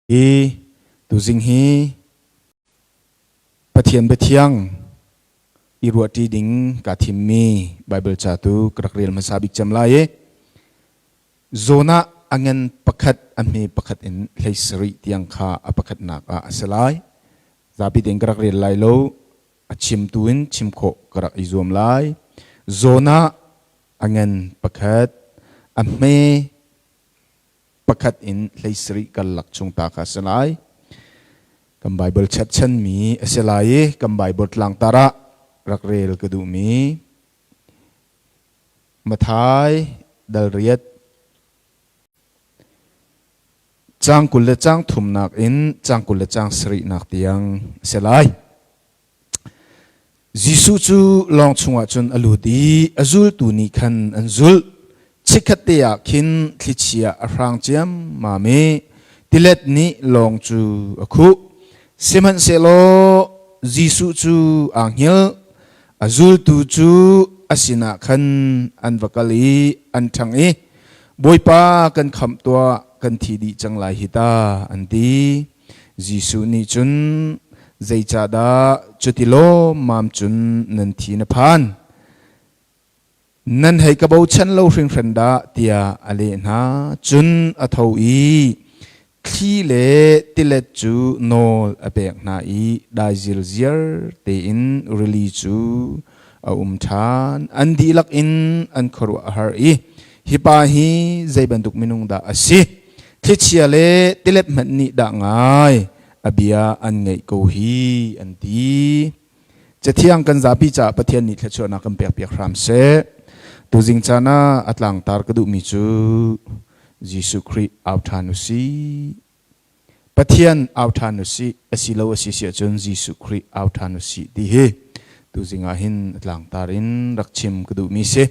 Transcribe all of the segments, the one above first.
Hi tuzing hi Pathian biathiang i ruahṭi ding kaa thimmi Baibal ca tu ka rak rel hmasa bik cem lai i Jonah a ngan pakhat a hme pakhat in 17 tiang kha a pakhatnak ah a si lai. Zapi tein ka rak rel lai lo, a chimtu in chim khawh ka rak i zuam lai. Jonah a ngan pakhat a hme pakhat in 17 karlak chung ta kha a si lai. Kan Baibal cherhchanmi a si lai i kan Baibal tlangtar ah rak rel ka duhmi Matthai dal riat caang 20 le caang thumnak in caang 20 le caang sarihnak tiang a si lai. Jesuh cu lawng chungah cun a lut i a zultu nih khan an zulh. Chikkhatte ah khin thlichia a hrang ciammam i tilet nih lawng cu a khuh. Sihmanhsehlaw Jesuh cu aa hngilh. A zultu cu a sinah khan an va kal i an ṭhang i, Bawipa, kan khamh tuah, kan thi dih cang lai hi ta, an ti. Jesuh nih cun, Zeicahdah cuti lawmmam cun nan thi na phan? Nan hei ka bochan lo hringhran dah, tiah a leh hna. Cun a tho i thli le tilet cu nawl a pek hna i dai zirziar tein rili cu a um ṭhan. An dihlak in an khuaruah a har i, Hi pa hi zei bantuk minung dah a si? Thlichia le tilet hmanh nih dah ngai a bia an ngaih ko hi an ti. Cathiang kan zapi caah Pathian nih thluachuahnak kan pekpiak hram seh. Tuzing caan ah a tlangtar ka duhmi cu Jesuh Khrih au ṭhan u sih. Pathian au ṭhan u sih asilo a si si ahcun Jesuh Khrih au ṭhan u sih ti hi tuzing ah hin a tlangtar in rak chim ka duhmi si.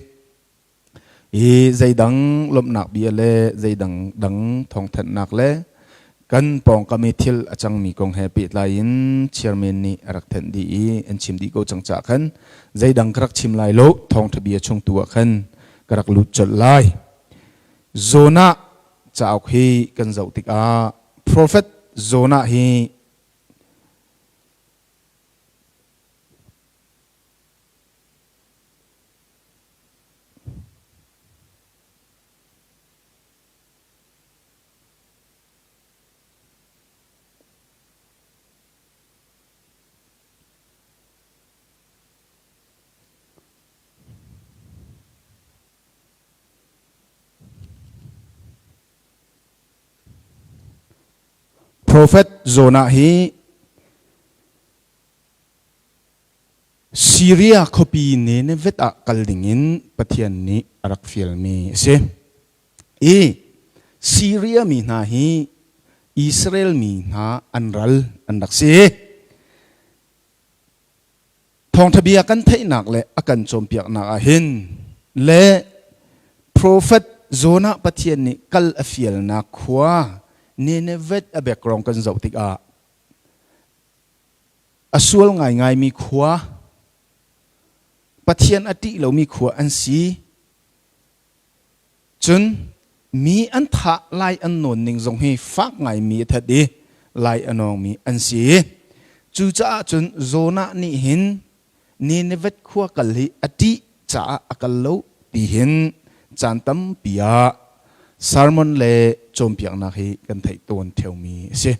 Hi zeidang lawmhnak bia le zeidang dang thawngthanhnak le kan pawngkam i thil a cangmi kong he pehtlai in chairman nih a rak thenh dih i an chim dih ko cang caah khan zeidang ka rak chim lai lo thawngṭha bia chung tu ah khan ka rak lut colh lai. Jonah cauk hi kan zoh tikah profet Jonah hi Profet Jonah hi Siria khuapi Nineveh ah kal dingin Pathian nih a rak fialmi a si. I Siria mi hna hi Israel mi hna an ral an rak si. Thawngṭha bia kan theihnak le a kan cawnpiaknak ah hin le profet Jonah Pathian nih kal a fialnak khua Nineveh a background kan zoh tikah A sual ngaingaimi khua, Pathian a ṭih lomi khua an si. Cun mi an thah lai an nawn ning zong hi fak ngaimi a that i lai a nawngmi an si. Cucaah cun Jonah nih hin Nineveh khua kal hi a ṭih caah a kal lo ti hin caan tampi ah sermon le cawnpiaknak hi kan theih tawn ṭheumi a si.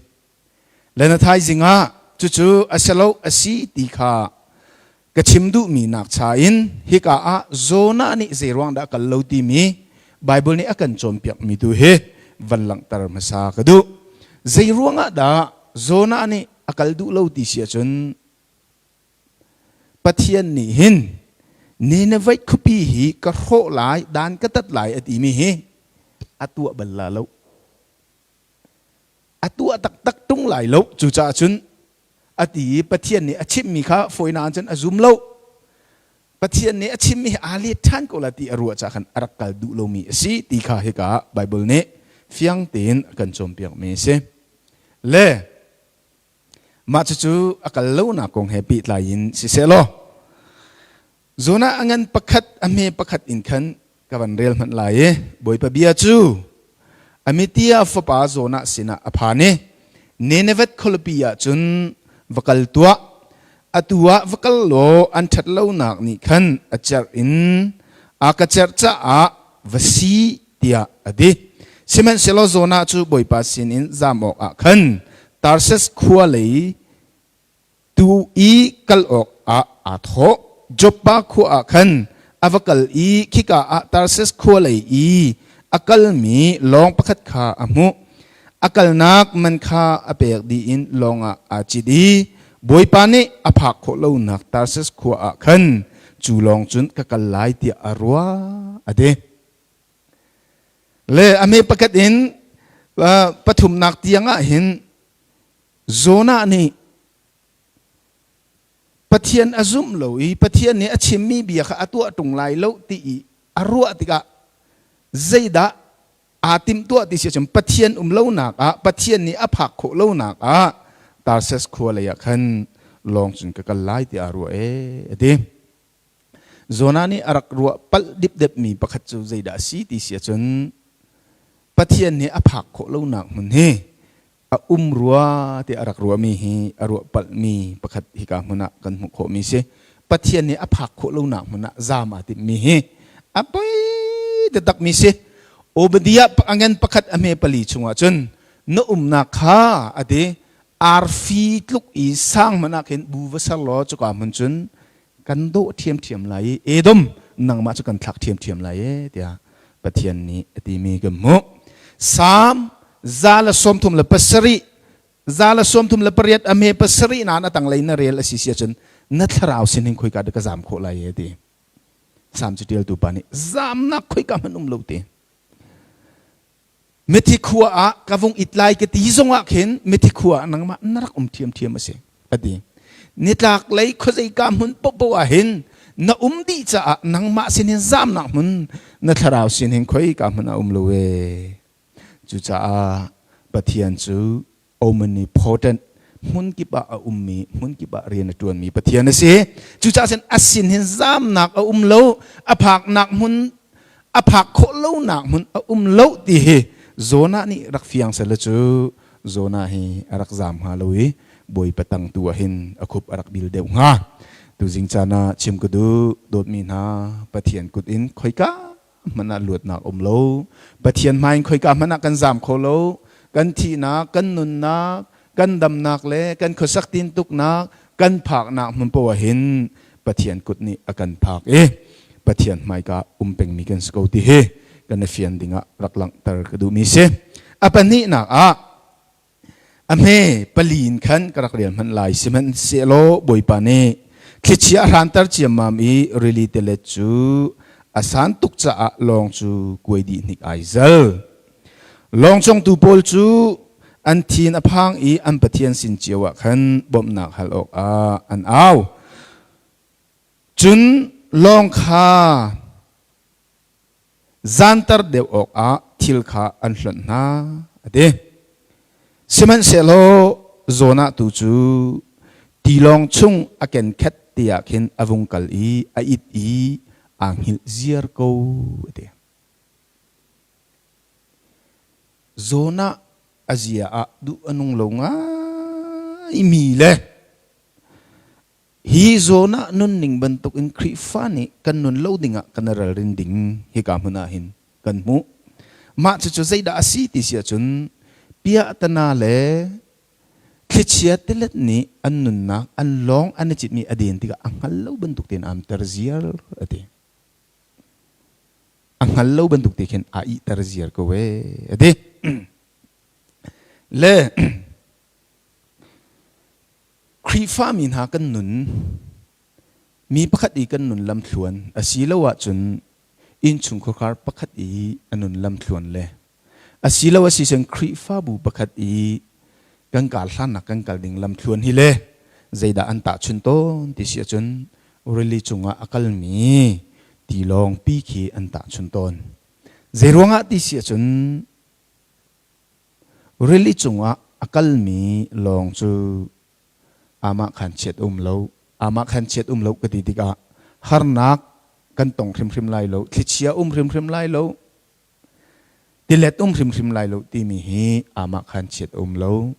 Le na thaizing ah cucu a si lo a si ti kha ka chim duhmi nak cha in hika ah Jonah nih zei ruang dah kal lo timi Bible nih a kan cawnpiakmi tu hi van langhter hmasa ka duh. Zei ruangah dah Jonah nih a kal duh lo ti si ahcun Pathian nih hin Nineveh khuapi hi ka hrawh lai dan ka tat lai a timi hi a tuah bal la lo. A tuah taktak ṭung lai lo. Cucaah cun a ti i Pathian nih a chimhmi kha fawinak cun a zum lo. Pathian nih a chimmi hi aa let ṭhan ko la ti a ruah caah khan a rak kal duh lomi a si ti kha hika ah Baibal nih fiang tein a kan cawnpiakmi a si. Le mah cucu a kal lonak kong he pehtlai in siseh law Jonah a ngan pakhat a hme pakhat in khan ka van rel hmanh lai i Bawipa bia cu Amittia fapa Jonah sinah a phan i. Nineveh khualipi ah cun va kal tuah. Atu ah va kal law an ṭhat lonak nih khan a cerh in a ka cerh caah va si tiah a ti. Sihmanhsehlaw Jonah cu Bawipa sinin zam awkah khan Tarsis khua lei tu i kal awkah aa thawh. Joppa khua ah khan a va kal i khika ah Tarsis khua lei i a kalmi lawng pakhat kha a hmuh. A kalnak man kha a pek dih in lawng ah aa cit i Bawipa nih a phak khawh lonak Tarsis khua ah khan cu lawng cun ka kal lai tiah a ruah a ti. Le a hme pakhat in pathumnak tiang ah hin Jonah nih Pathian a zumh lo i Pathian nih a chimmi bia kha a tuah ṭung lai lo ti i a ruah tikah zeidah aa timhtuah ti si ahcun Pathian um lonak ah Pathian nih a phak khawh lonak ah Tarsus khua lei ah khan lawng cun ka kal lai tiah a ruah ee a ti. Jonah nih a rak ruah palh dipdepmi pakhat cu zeidah a si ti si ahcun Pathian nih a phak khawh lonak hmun hi a um rua ti a rak ruahmi hi a ruah palhmi pakhat hika hmun ah kan hmuh khawhmi si. Pathian nih a phak khawh lonak hmun ah zaam aa timhmi hi a poi taktakmi si. Obadiah angen pakhat a hme pali chungah cun na umnak kha a ti arfi tluk i sang hmanh ah khin bu va ser law cuka hmun cun kan dawh ṭhiamṭhiam lai i Edom nangmah cu kan thlak ṭhiamṭhiam lai e tiah Pathian nih a timi kan hmuh. Salm 137 138 a hme pasarih nain a tanglei na rel a si si ahcun na thlarau sin hin khoika dah ka zaam khawh lai e ti. Salm caṭialtu pa nih zaamnak khoika hmanh um lo ti. Mithi khua ah ka vung it lai ka ti zongah khin mithi khua ah nangmah na rak um ṭhiamṭhiam a si a ti. Nitlak lei khuazeika hmun paohpaoh ah hin na um dih caah nangmah sin hin zamnak hmun na thlarau sin hin khoika hmun a um lo ee. Cucaah Pathian cu omnipotent hmun kip ah a ummi hmun kip ah rian a ṭuanmi Pathian a si. Cucaah cun a sin hin zamnak a um lo, a phaknak hmun a phak khawh lonak hmun a um lo ti hi Jonah nih rak fiang sehla cu Jonah hi a rak zaam hnga lo i Bawipa tang tu ah hin a khup a rak bil deuh hnga. Tuzing caan ah chim ka duh dawtmi hna Pathian kut in khoika hmanh ah luatnak um lo. Pathian hmai in khoika hmanh ah kan zaam kho lo. Kan thihnak, kan nunnak, kan damnak le kan khuasak tintuknak, kan phaknak hmun poah hin Pathian kut nih a kan phak i Pathian hmaika um pengmi kan si ko ti hi kan i fian dingah rak langhter ka duhmi si. A pahnihnak ah A hme pali in khan ka rak rial hmanh lai, sihmanhsehlaw Bawipa nih thlichia a hranter ciammam i rili tilet cu a san tuk caah lawng cu kuai dih hnik ai zal. Lawng congtu pawl cu an thin a phang i an pathian sin cio ah khan bawmhnak hal awkah an au. Cun lawng kha zanter deuh awkah thil kha an hlonh hna a ti. Sihmanhsehlaw Jonah tu cu tilawng chung a kenkhet te ah khin a vung kal i a it i aa hngilh ziar ko a ti. Jonah a zia ah duh a nung lo ngaimi le Hi zawn ah nunning bantukin Khrihfa nih kan nun lo dingah kan i ralrin ding hika hmun ah hin kan hmuh. Mah cucu zeidah a si ti si ahcun piahtana le thlichia tilet nih an nunnak an lawng an i citmi a den tikah a hngal lo bantuk tein aa umter ziar a ti. A hngal lo bantuk te khin aa ihter ziar ko ee a ti. Le Khrihfami hna kan nun mi pakhat i kan nun lamthluan asilo ahcun innchungkhar pakhat i a nun lamthluan le asilo asicun Khrihfabu pakhat i kan kar hlannak kan kal ding lamthluan hi le zeidah an tahchun tawn ti si ahcun rili cungah a kalmi tilawng pi khi an tahchun tawn. Zeiruangah ti si ahcun Rili cungah a kalmi lawng cu amah khan chiat um lo. Amah khan chiat um lo ka ti tikah harnak kan tong hrimhrim lai lo, thlichia um hrimhrim lai lo, tilet um hrimhrim lai lo timi hi amah khan chiat um lo.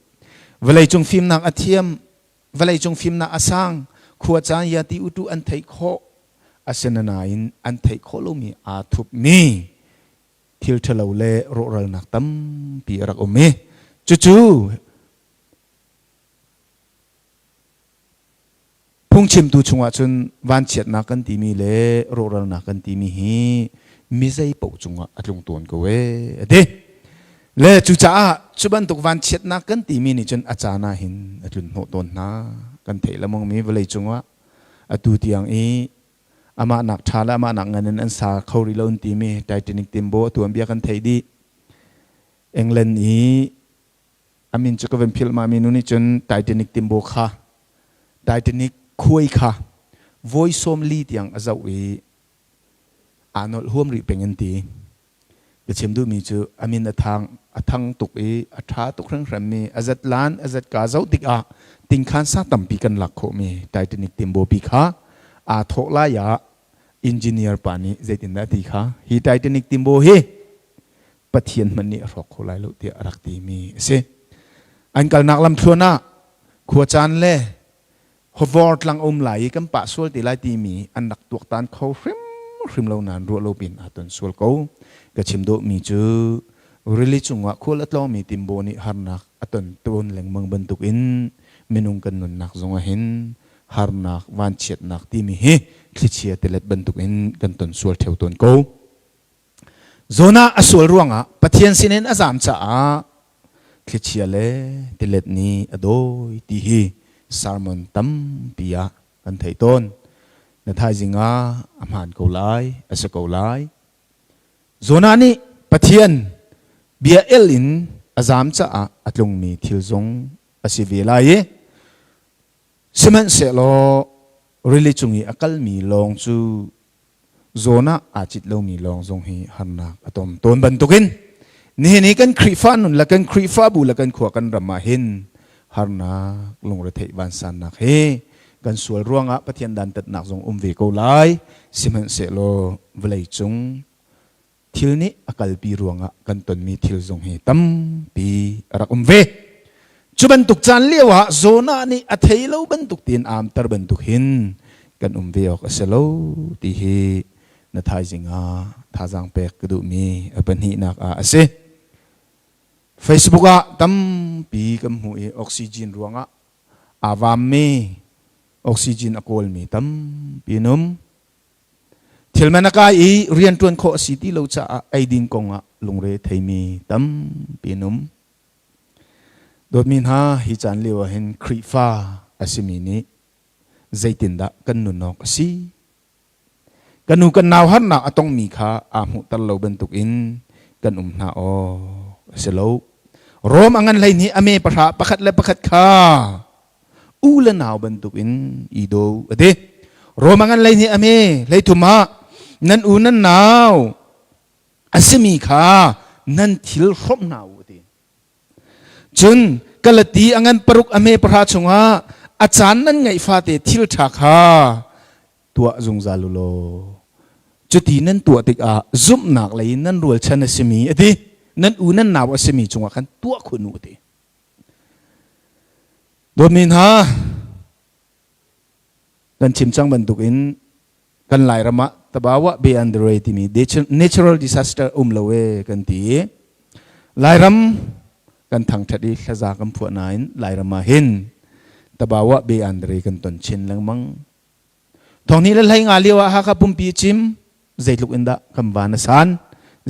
Vawleicung fimnak a thiam, vawleicung fimnak a sang, khua caan ya ti utu an theih khawh. Asinain an theih khawh lomi aa thupmi thil ṭhalo le rawhralnak tampi a rak um i cucu Phungchimtu chungah cun vanchiatnak kan timi le rawhralnak kan timi hi mi zei paoh cungah a tlung tawn ko ee a ti. Le cucaah cu bantuk vanchiatnak kan timi nih cun a caan ah hin a tlun hnawh tawn hna. Kan theih lemangmi vawlei cungah atu tiang i amah nak ṭha le amah nak ngan in an sa kho rih lo an timi Titanic timbo atu an bia kan theih dih. England i A min cu ka van philh ma mi nu nih cun Titanic timbo kha Titanic khuai kha voi 40 tiang a zoh i aa nolh huam rih peng an ti. Ka chim duhmi cu a min a thang a thang tuk i a ṭha tuk hringhran mi a zat lan a zat ka zoh tikah tingkhan sa tampi kan lak khawhmi Titanic timbo pi kha aa thawh lai ah engineer pa nih zeitindah ti kha hi Titanic timbo hi Pathian hmanh nih a hrawk kho lai lo tiah a rak timi a si. An kalnak lamthluan ah khuacaan le hawvor tlang um lai i kan pah sual te lai timi an rak tuaktan kho hrimhrim lo nain ruah lo pin aa ton sual ko. Ka chim dawhmi cu rili cungah khual a tlawngmi timbo nih harnak a ton tawn lengmang bantukin minung kan nunnak zongah hin harnak vanchiatnak timi hi thlichia tilet bantukin kan ton sual ṭheo tawn ko. Jonah a sual ruangah Pathian sinin a zam caah thlichia le tilet nih a dawi ti hi sermon tampi ah kan theih tawn. Na thaizing ah a hmaan ko lai, a si ko lai. Jonah nih Pathian bia el in a zam caah a tlungmi thil zong a si ve lai i sihmanhsehlaw rili cung i a kalmi lawng cu zawn ah aa cit lomi lawng zong hi harnak a tom tawn bantukin nihin hi kan Khrihfa nun le kan Khrihfabu le kan khua kan ram ah hin harnak lungretheih vansannak hi kan sual ruangah Pathian dantatnak zong um ve ko lai sihmanhsehlaw vawlei cung thil nih a kalpi ruangah kan tonmi thil zong hi tampi a rak um ve. Cu bantuk caan lio ah Jonah nih a thei lo bantuk tiin amter bantuk hin kan um ve awk a si lo ti hi na thaizing ah thazaang pek ka duhmi a pahnihnak ah a si. Facebook ah tampi kan hmuh i oxygen ruangah aa vaammi oxygen a kawlmi tampi an um. Thilman a kai i rianṭuan khawh a si ti lo caah eidin kongah lungre theimi tampi an um. Dawtmi hna, hi caan lio ah hin Khrihfa a simi nih zeitindah kan nun awk a si? Kan nu kan nau harnak a tongmi kha aa hmuhter lo bantukin kan um hna awk a si lo. Rom a ngan 12 a me pahra pakhat le pakhat kha u le nau bantukin i do a ti. Roma ngan 12 a me 33 ah nan u nan nau a simi kha nan thil hrawmh hna u a ti. Cun Galati a ngan paruk a me pahra chungah a caan nan ngeih fate thil ṭha kha tuah zungzal u law cuti nan tuah tikah zumhnak lei in nan rualchan a simi a ti nan u nan nau a simi cungah khan tuah khun u a ti. Dawtmi hna, kan chim cang bantukin kan Lairam ah Tabawa Bay Andre timi natural disaster um lo e kan ti i Lairam kan thangṭhat i thlaza kan phuah nain Lairam ah hin Tabawa Bay Andre kan ton chin lengmang. Thonghnih le 15 lio ah Hakha pumpi cim zeitluk in dah kan van a san,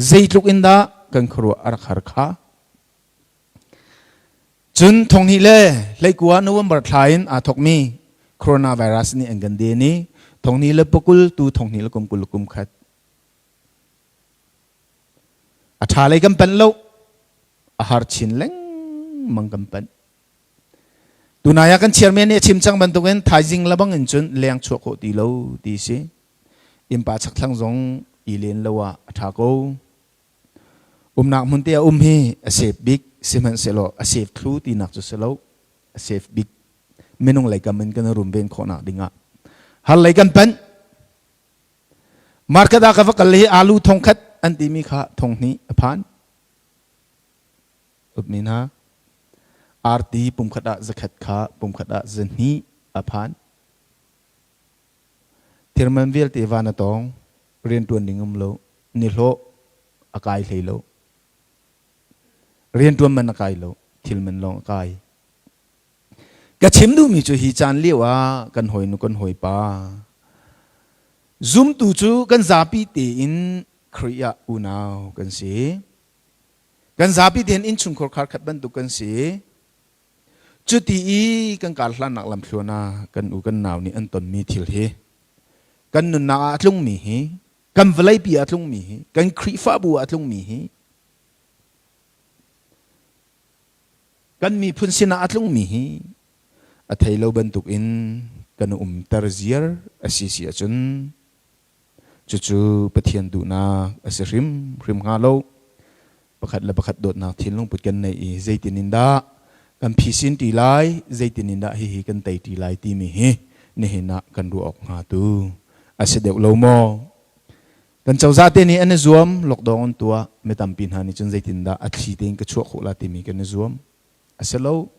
zeitluk in dah kan khuaruah a rak har kha. Cun 2019 November thla in aa thawkmi coronavirus nih an kan den i 2020 tu 2021 a ṭha lei kan panh lo a har chin lengmang kan panh. Tunai ah kan chairman nih a chim cang bantukin thaizing lebang in cun leng chuah khawh ti lo ti si. Innpa chakthlang zong i len lo ah a ṭha ko. Umnak hmun te a um hi a safe bik sihmanhsehlaw a safe thlu tinak cu si lo. A safe bik minung lei kam in kan rumven khawhnak dingah har lei kan panh. Market ah ka va kal hi alu thongkhat an timi kha 2000 a phan. Upmi hna. Arti pumkhat ah zakhat kha pumkhat ah zahnih a phan. Thirman vialte van a tawng, rianṭuan ding um lo, nihlawh a kai hlei lo. Rianṭuan man a kai lo, thil man lawng a kai. Ka chim duhmi cu hi caan lio ah kan hawinu kan hawipa zumtu cu kan zapi tein Khrih ah unau kan si. Kan zapi tein innchungkhar khar khat bantuk kan si. Cuti i kan kar hlannak lamthluan ah kan u kan nau nih an tonmi thil hi kan nunnak ah a tlungmi hi kan vawleipi ah a tlungmi hi kan Khrihfabu ah a tlungmi hi kan miphun sinah a tlungmi hi a thei lo bantukin kan umter ziar a si si ahcun cucu Pathian duhnak a si hrimhrim hnga lo. Pakhat le pakhat dawtnak thinlung put kan neih i zeitin in dah kan phisin ṭi lai, zeitin in dah hihi kan tei ṭi lai timi hi nihin ah kan ruah awk hnga tu a si deuh lo maw? Kan cozah te nih an i zuam, lockdown an tuah, mi tampi hna nih cun zeitindah a thli tein ka chuah khawh la timi kan i zuam. A si lo.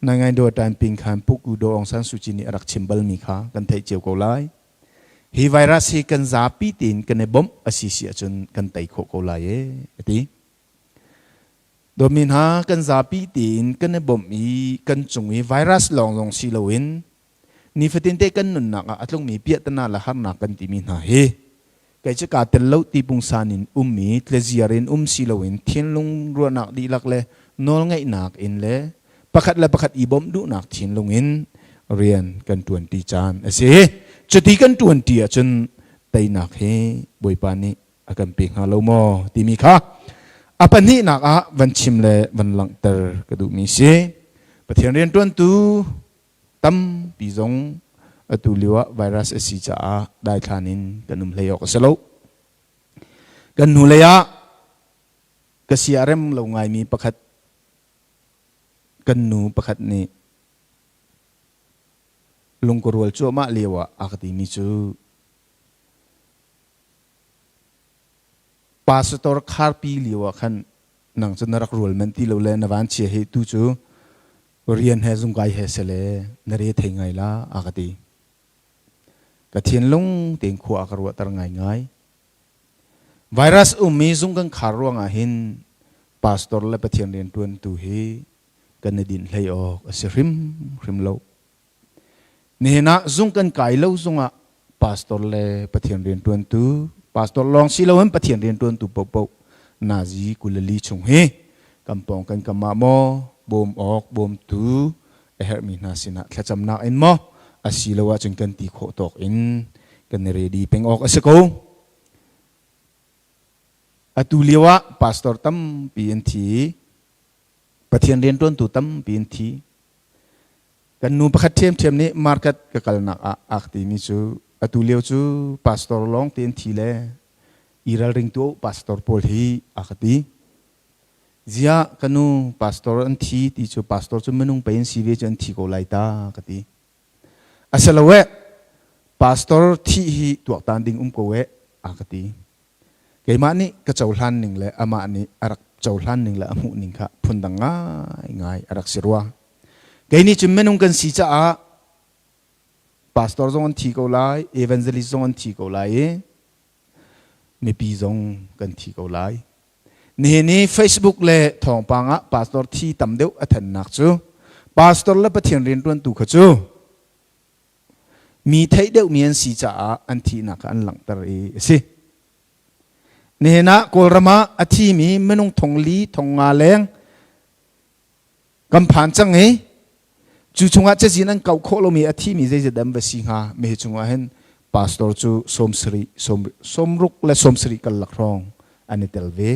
Nai do time ping khan Pu Daw Aung San Suu Kyi nih a rak chim balmi kha kan theih cio ko lai. Hi virus hi kan zapi tein kan i bawmh a si si ahcun kan tei khawh ko lai e, a ti. Dawmi hna kan zapi tein kan i bawmh i kan cung i virus lawng zong si loin Nifatin te kan nunnak ah a tlungmi piahtana le harnak kan timi hna hi kei cu kaa tel lo ti pungsan in ummi tleziar in um si loin thinlung ruahnak dihlak le nawlngeihnak in le pakhat le pakhat i bawmh duhnak thinlung in rian kan ṭuanṭi caan a si. Cuti kan ṭuanṭi ahcun teinak hi Bawipa nih a kan pe hnga lo maw timi kha a pahnihnak ah van chim le van langhter ka duhmi si. Pathian rianṭuantu tampi zong atu lio ah virus a si caah daithlan in kan um hlei awk a si lo. Kan hnulei ah ka sia rem lo ngaimi pakhat kan nu pakhat nih lungkarual cuahmah lio ah a ka timi cu pastor kharpi lio ah khan nang cu na rak rual man ti lo le na van chia hi tu cu rian he zungkai he sele na re thei ngai la a ka ti. Ka thinlung tein khua a ka ruahter ngaingai. Virus ummi zung kan khar ruangah hin pastor le Pathian riantuantu hi kan i dinh hlei awk a si hrimhrim lo. Nihin ah zung kan kai lo zungah pastor le Pathian riantuantu, pastor lawng si loin Pathian riantuantu paohpaoh nazi kulali chung hi kan pawng kan kam ah maw bawm awk bawmtu a herhmi hna sinah thlacamnak in maw asilo ahcun kan ti khawh tawk in kan i ready peng awk a si ko. Atu lio ah pastor tampi an thi. Pathian riantuantu tampi an thi. Kan nu pakhat ṭhiamṭhiam nih market ka kalnak ah a ka timi cu atu lio cu pastor lawng te an thi le i ralring tu pastor pawl hi a ka ti. Ziah ka nu pastor an thi ti cu pastor cu minung pei an si ve cu an thi ko lai ta ka ti. Asilo eh pastor thih hi tuaktan ding um ko eh a ka ti. Keimah nih ka cohlan ning le amah nih a rak cohlan ning le a hmuh ning kha phundang ngaingai a rak si rua. Kei nih cun minung kan si caah pastor zong an thi ko lai, evangelist zong an thi ko lai i mipi zong kan thi ko lai. Nihin i Facebook le thawngpang ah pastor thi tam deuh a thannak cu pastor le Pathian rianṭuantu kha cu mi theih deuhmi an si caah an thihnak kha an langhter i a si. Nihin ah Kawlram ah a thimi minung thong li thong nga leng kan phan cang i cu chungah cazin an kauh khawh lomi a thimi zeizat an va si hnga mi hi chungah hin pastor cu 70 60 le 70 karlak hrawng an i tel ve.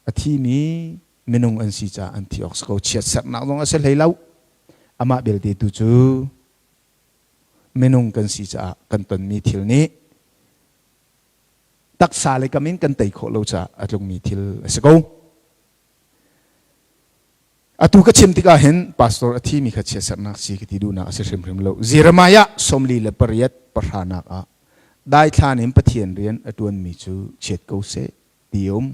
A thimi minung an si caah an thi awk si ko. Chiatserhnak zong a si hlei lo. Amah belte tu cu minung kan si caah kan tonmi thil nih taksa le kam in kan tei khawh lo caah a tlungmi thil a si ko. Atu ka chim tikah hin pastor a thimi kha chiatserhnak si ka ti duhnak a si hrimhrim lo. Jeremiah 48 pahranak ah daithlan in Pathian rian a ṭuanmi cu chiat ko seh ti um.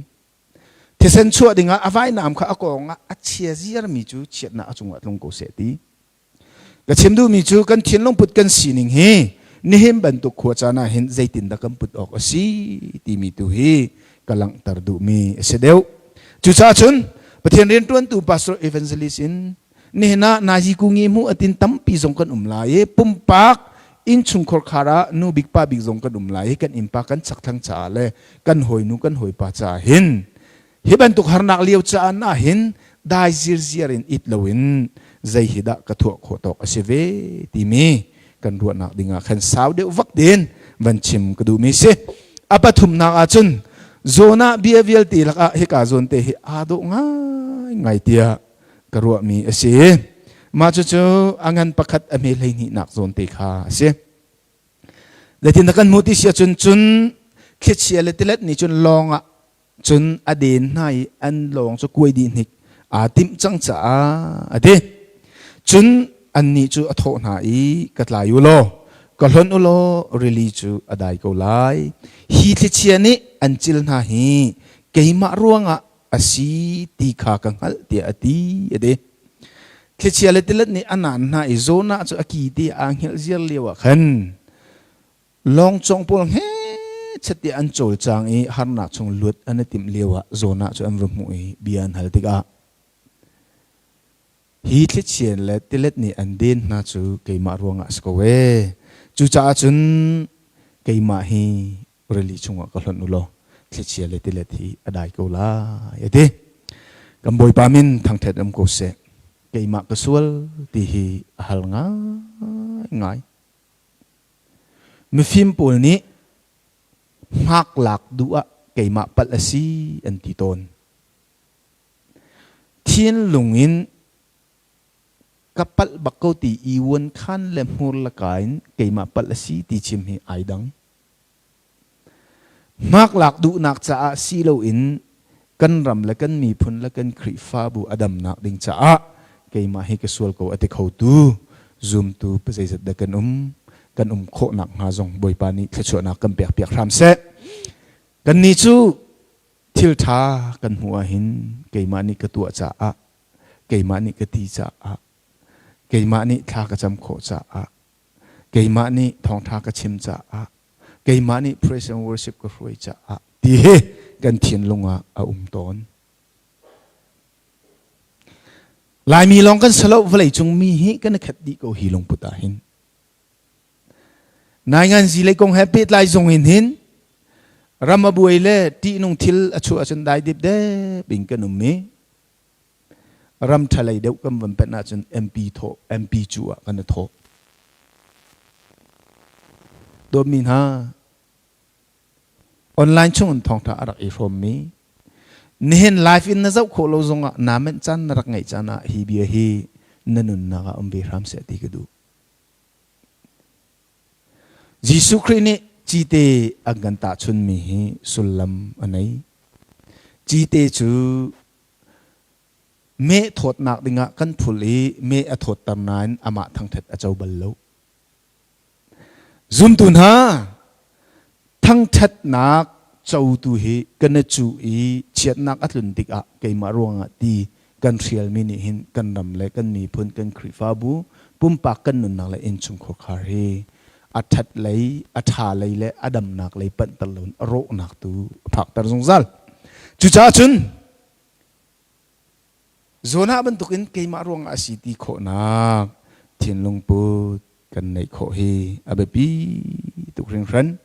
Thisen chuah dingah a vainam kha a kawng ah a chia ziarmi cu chiatnak a cungah tlung ko seh ti. Ka chim duhmi cu kan thinlung put kan sining hi nihin bantuk khua caan ah hin zeitindah kan put awk a si timi tu hi ka langhter duhmi a si deuh. Cucaah cun Pathian rianṭuantu pastor evangelist in nihin ah nazi kungi hmuh atin tampi zong kan um lai i pumpak innchungkhar khar ah nu bik pa bik zong kan um lai i kan innpa kan chakthlang caah le kan hawinu kan hawipa caah hin Hi bantuk harnak lio caan ah hin dai zirziar in it loin zei hi dah ka thuah khawh tawk a si ve timi kan ruahnak ding ah khan sau deuh vak din van chim ka duhmi si. A pathumnak ah cun Jonah bia vialte lakah hika zawn te hi aa dawh ngai ngai tiah ka ruahmi a si. Mah cucu a ngan pakhat a hme 12 nak zawn te kha a si. Zeitin dah kan hmuh ti si ahcun cun thlichia le tilet nih cun lawng ah Cun a den hna i an lawng cu kuai dih hnik aa timh cang caah a ti. Cun annih cu a thawh hna i, Ka tlai u law, ka hlonh u law rili cu a dai ko lai. Hi thlichia nih an cil hna hi keimah ruangah a si ti kha ka hngalh, tiah a ti, a ti. Thlichia le tilet nih a naan hna i Jonah cu a ki te aa hngilh ziar lioah khan Lawngcawng pawl hngechet tiah an cawlcang i harnak chung luat an i timh lioah Jonah cu an va hmuh i bia an hal tikah hi thlichia le tilet nih an den hna cu keimah ruangah a si ko ee. Cucaah cun keimah hi rili chungah ka hlonh u law thlichia le tilet hi a dai ko lai a ti. Kan Bawipa min thangṭhat um ko seh. Keimah ka sual ti hi a hal ngaingai. Mifim pawl nih hmaklak duh ah keimah palh a si an ti tawn. Thinlung in ka palh bak ko ti i vuan khan le hmur le ka in keimah palh a si ti chim hi ai dang. Hmaklak duhnak caah si loin kan ram le kan miphun le kan Khrihfabu a damnak ding caah keimah hi ka sual ko a ti khotu zumtu zeizat dah kan um kan um khawhnak hnga zong Bawipa nih thluachuahnak kan pek piak hram seh. Kannih cu thil ṭha kan hmuh ahhin keimah nih ka tuah caah keimah nih ka ti caah keimah nih thla ka cam khawh caah keimah nih thawngṭha ka chim caah keimah nih praise and worship ka hruai caah ti hi kan thinlung ah a um tawn. Laimi lawng kan si lo vawleicung mi hi kan i khat dih ko hi lungput ah hin. Nainganzi lei kong he pehtlai zong in hin ram a buai le ṭihnung thil a chuah ahcun dai dip dep in kan um i ram ṭhalei deuh kan van panh ahcun MP thawh MP cu ah kan i thawh. Dawtmi hna, online chung in thawngṭha a rak i hrawmmi nihin live in na zoh khawh lo zongah naa menh caan na rak ngeih caan ah hi bia hi na nunnak ah um ve hram seh ti ka duh. Jesuh Khrih nih cite an kan tahchunmi hi sullam a nei. Cite cu meh thawtnak dingah kan phul i meh a thawtter nain amah thangṭhat a co bal lo. Zumtu hna, thangṭhatnak cotu hi kan i cuh i chiatnak a tlun tikah keimah ruangah ti kan hrialmi nih hin kan ram le kan miphun, kan Khrihfabu, pumpak kan nunnak le innchungkhar khar hi a ṭhat lei, a ṭha lei le a damnak lei panhter loin a rawhnak tu a phakter zungzal. Cucaah cun Jonah bantukin keimah ruangah a si ti khawhnak thinlung put kan neih khawh hi a biapi tuk hringhran.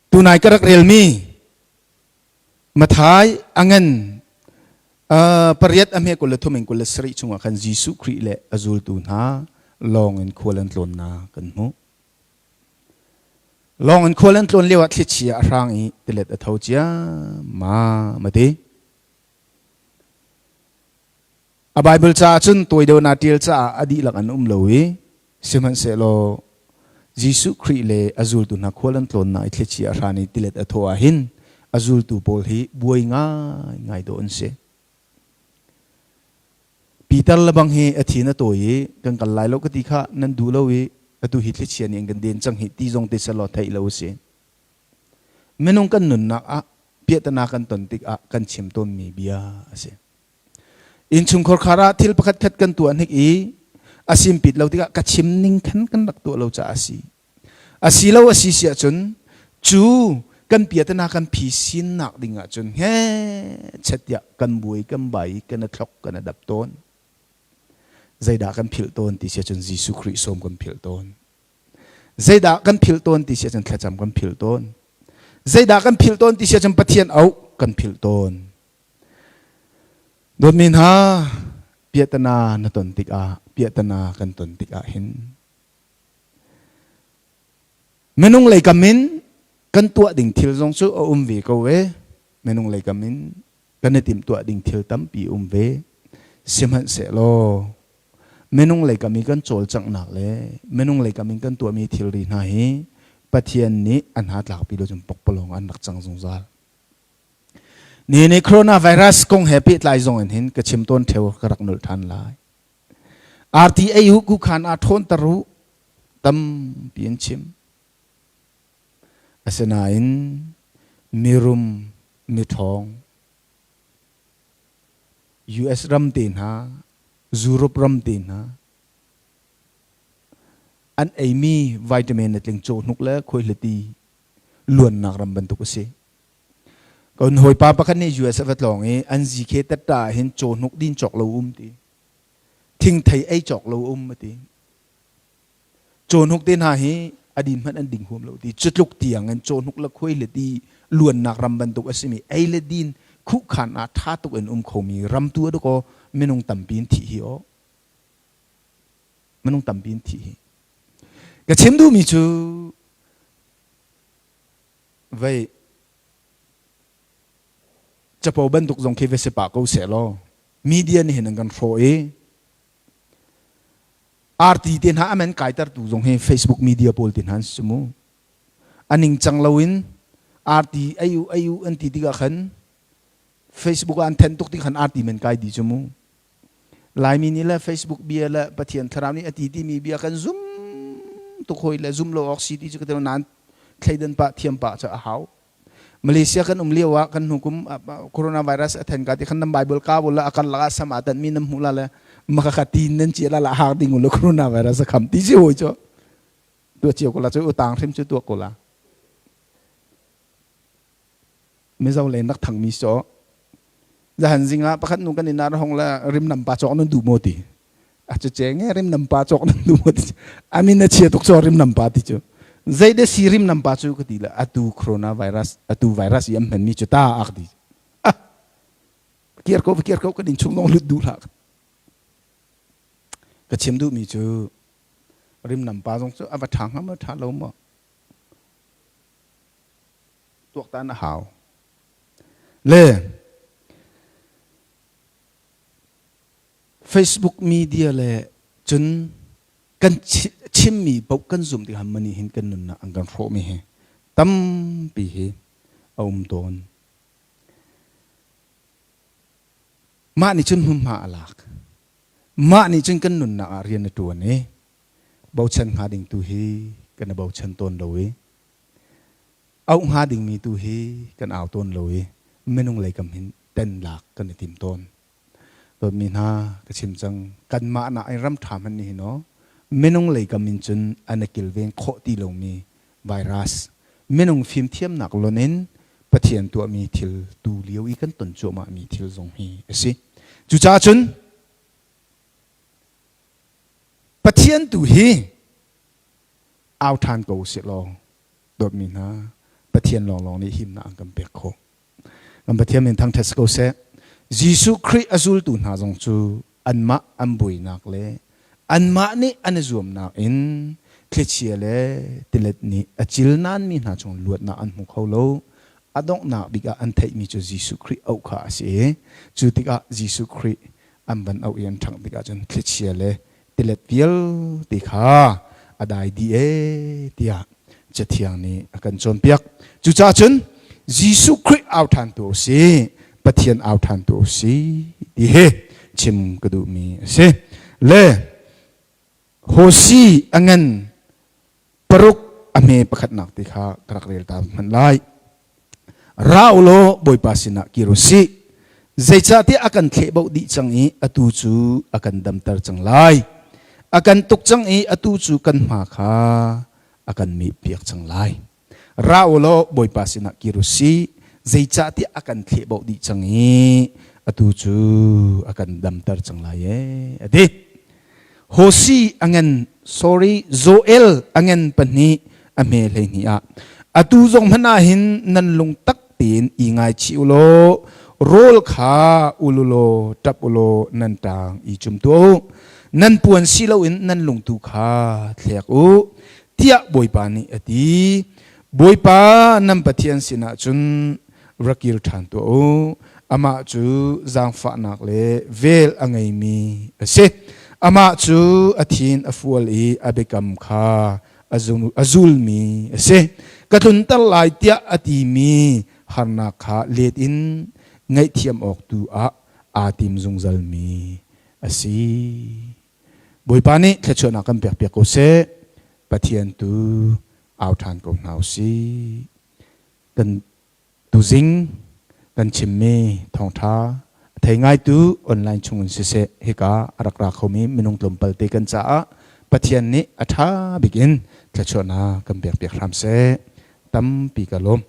Tunai ka rak relmi Mathai a ngan pariat a hme 23 in 27 chungah khan Jesuh Khrih le a zultu hna lawng in khual an tlawnnak kan hmuh. Lawng in khual an tlawn lioah thlichia a hrang i tilet a tho ciammam a ti. A Baibal caah cun tawi deuh naa ṭial caah a dihlak an um lo i sihmanhsehlaw Jesuh Khrih le a zultu hna khual an tlawnnak i thlichia a hran i tilet a thawh ah hin a zultu pawl hi buai ngaingai dawh an si. Peter lebang hi a thin a tawi i kan kal lai lo ka ti kha nan duh lo i. Atu hi thlichia nih an kan den cang hi ti zong te selaw theih lo a si. Minung kan nunnak ah piahtana kan ton tikah kan chim tawnmi bia a si. Innchungkhar khar ah thil pakhat khat kan tuah hnik i a simpit lo tikah ka chim ning khan kan rak tuah lo caah a si. A si lo a si si ahcun cu kan piatana kan phisinnak ding ahcun he chet tiah kan buai kan bai kan a thlok kan a dap tawn. Zeidah kan philh tawn ti si ahcun Jesuh Khrih sawm kan philh tawn. Zeidah kan philh tawn ti si ahcun thlacam kan philh tawn. Zeidah kan philh tawn ti si ahcun Pathian auh kan philh tawn. Dawtmi hna, piahtana na ton tikah, piahtana kan ton tikah hin minung lei kam in kan tuah ding thil zong cu a um ve ko e. Minung lei kam in kan i timhtuah ding thil tampi um ve. Sihmanhsehlaw minung lei kam i kan cawlcanghnak le minung lei kam in kan tuahmi thilri hna hi Pathian nih an hna tlakpi lo cun pokpalawng an rak cang zungzal. Ni ni coronavirus kong he pehtlai zong in hin ka chim tawn theo ka rak nulh than lai. RTA hu ku khan a thawn tar hu tampi an chim. Asinain mirum miṭhawng US ram te hna, Europe ram te hna an eimi vitamin le tling cawhnuk le khuaihliti luannak ram bantuk a si. Kan hawipa pakhat nih US a va tlawng i an ZK tatta ah hin cawhnuk din cawk lo um ti. Thingthei ei cawk lo um a ti. Cawhnuk te hna hi a din hmanh an ding huam lo ti. Cutluk tiang in cawhnuk le khuai le ti luannak ram bantuk a simi ei le din khuhkhan ah ṭha tuk in um khomi ram tu a dawkaw minung tampi in thih hi aw. Minung tampi in thih hi. Ka chim duhmi cu vei capo bantuk zong khi va si pah ko seh law media nih hin an kan hrawh i RT te hna amen kaitertu zong hi Facebook media pawl te hna an si mu a ningcang loin RT ayu ayu an ti tikah khan Facebook ah an then tuk ti khan RT men kai di cu mu Laimi nih le Facebook bia le Pathian thlarau nih a ti timi bia kan zum tuk hoi le zum lo awk si ti cu ka ti nain thleidan pah thiam pah cu a hau. Malaysia kan um lio ah kan hnu kum coronavirus a then ka ti khan nam Bible ka bul la akar laka sam a tan mi nam hmu la le maka ka tin nan chi la la hak ding ulu coronavirus a kham ti si hoi cho tua chiu ko la chu utang hrim chu tua ko la Mizo len rak thangmi so zahan zing ah pakhat nu kan inn ah hong la rimnam pa cawk nan duh maw ti a cu che nge rimnam pa cawk nan duh maw ti amin a chia tuk cho rimnam pa ti cu zei de si rimnam pa cu ka ti le atu coronavirus atu virus i am hman mi cu ta ak di ah kiar ko kiar ko kan in chung nong lut duh hlah ka chim duh mi cu rimnam pa zong cu a va ṭha hnga maw ṭha lo maw tuaktan a hau. Le Facebook media le cun kan chimmi paoh kan zum tikah mani hin kan nunnak an kan hrawhmi hi tampi hi a um tawn. Mah nih cun hmunhma a lak. Mah nih cun kan nunnak ah rian a ṭuan i bochan hnga ding tu hi kan i bochan tawn lo i auh hnga dingmi tu hi kan au tawn lo i minung lei kam hin ten lak kan i tim tawn. Dawtmi hna ka chim cang kanmah nak in ram ṭha hmanh nih hin aw minung lei kam in cun an i kilveng khawh ti lomi virus minung fimthiamnak lon in Pathian tuahmi thil tu lio i kan ton cuahmahmi thil zong hi a si. Cucaah cun Pathian tu hi au ṭhan ko usih law dawtmi hna Pathian lawnglawng nih himnak an kan pek khawh. Kan Pathian min thangṭhat si ko seh. Jesuh Khrih a zultu hna zong cu anmah an buainak le anmah nih an i zuamnak in thlichia le tilet nih a cilnanmi hna chung luatnak an hmu kho lo. A donghnak bik ah an theihmi cu Jesuh Khrih auh kha a si i cu tikah Jesuh Khrih an van auh i an ṭhangh tikah cun thlichia le tilet vialte kha a dai dih ee tiah Cathiang nih a kan cawnpiak. Cucaah cun Jesuh Khrih au ṭhantu a si, Pathian au ṭhantu a si ti hi chim ka duhmi a si. Le Hosi a ngan. Paruk a hme pakhatnak te kha ka rak rel ta hmanh lai. Ra u law Bawipa sinah kir u sih. Zeicahtiah a kan thlehboh dih cang i atu cu a kan damter cang lai. A kan tuk cang i atu cu kan hma kha a kan mehpiak cang lai. Ra u law Bawipa sinah kir u sih. Zeicahtiah a kan thlehboh dih cang i atu cu a kan damter cang lai ee, a ti. Hosi a ngen sorry Joel a ngen pahnih a hme 12 ah atu zong hmanh ah hin nan lung tak tein i ngaichih u law rawl kha ul u law ṭap u law nan ṭaang i cum tuah u nan puan si loin nan lungtu kha thlek u tiah Bawipa nih a ti. Bawipa nan Pathian sinah cun ra kir ṭhan tuah u. Amah cu zaangfahnak le vel a ngeimi a si. Amah cu a thin a fual i a biakam kha a zulmi a si. Ka tlunter lai tiah a timi harnak kha let in ngaihthiam awk tu ah aa tim zungzalmi a si. Bawipa nih thluachuahnak kan pekpiak ko seh. Pathian tu au ṭhan ko hna u sih. Kan tuzing kan chimmi thawngṭha a thei ngaitu online chungin siseh hika a rak ra khomi minung tlawmpal te kan caah Pathian nih a ṭha bik in thluachuahnak kan pekpiak hram seh. Tampi ka lawm.